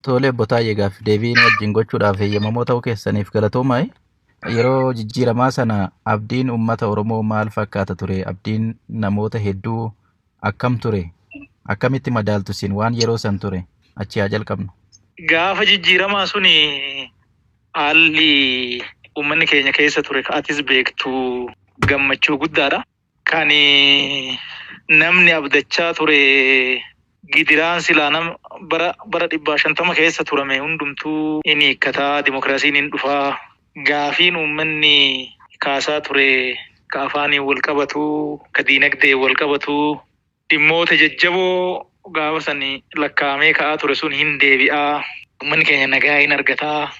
Tole obbo Taayyee gaaffiif deebii nu wajjin gochuudhaaf eeyyamamoo ta'uu keessaniif galatoomaa. Yeroo jijjiiramaa sana abdiin uummata Oromoo maal fakkaata ture? Abdiin namoota hedduu akkam ture? Akkamitti madaaltu isin waan yeroo san ture? Achi haa jalqabnu. Gaafa jijjiiramaa suni haalli uummanni keenya keessa ture atis beektu gammachuu guddaadha. Kan namni abdachaa ture gidiraan silaa nam bara bara 150 keessa turame hundumtuu hin hiikkataa, dimokiraasiin hin dhufaa, gaafiin uummanni kaasaa ture ka afaaniin wal qabatu, ka diinagdeen wal qabatu, dhimmoota jajjaboo gaafa san lakkaa'amee ka'aa ture sun hin deebi'aa, uummanni keenya nagaa hin argataa,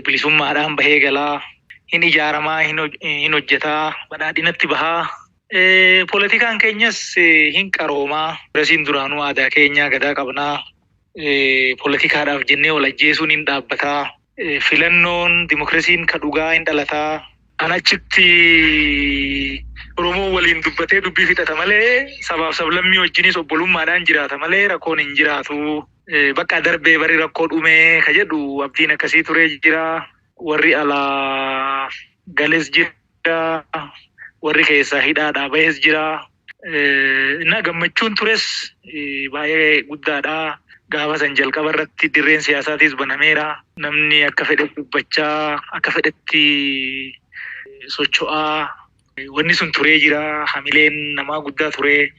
bilisummaadhaan bahee galaa, hin ijaaramaa, hin hojjetaa, badhaadhinatti bahaa. Poolitikaan keenyas hin qaroomaa. Rasiin duraanuu aadaa keenyaa gadaa qabnaa. Poolitikaadhaaf jennee wal ajjeesuun hin dhaabbataa. Filannoon dimokiraasiin ka dhugaa hin dhalataa. An achitti Oromoon waliin dubbatee dubbii fixata malee, sabaaf sablammii wajjinis obbolummaadhaan jiraata malee rakkoon hin jiraatu. Bakka darbee bari rakkoo dhumee ka jedhu abdiin akkasii turee jira. Warri alaa gales jira. Warri keessaa hidhaadhaa bahes jira. Na gammachuun tures baay'ee guddaadha. Gaafa san jalqaba irratti dirreen siyaasaatis banameera. Namni akka fedhetti dubbachaa, akka fedhetti socho'aa. Wanni sun turee jira. Hamileen namaa guddaa ture.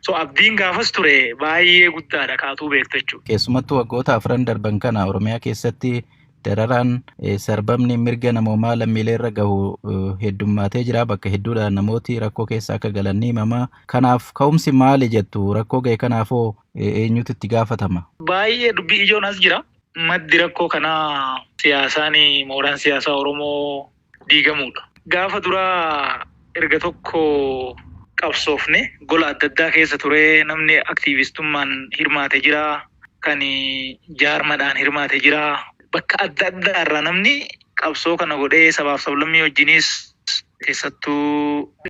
So abdiin gaafas ture baay'ee guddaadha kaatuu beektu jechuudha. Keessumattuu waggoota 4 darban kana Oromiyaa keessatti dararaan, sarbamni mirga namoomaa lammiilee irra gahu heddummaatee jira. Bakka hedduudhaan namooti rakkoo keessa akka galan ni himama. Kanaaf ka'umsi maali jettu? Rakkoo gahe kanaafoo eenyutu itti gaafatama? Baay'ee dubbii ijoon as jira. Maddi rakkoo kanaa siyaasaan mooraan siyaasaa Oromoo diigamuudha. Gaafa duraa erga tokko qabsoofne gola adda addaa keessa ture, namni aktiivistummaan hirmaate jira, kan jaarmadhaan hirmaate jira. Bakka adda addaa irraa namni qabsoo kana godhee sabaaf sablammii wajjinis keessattuu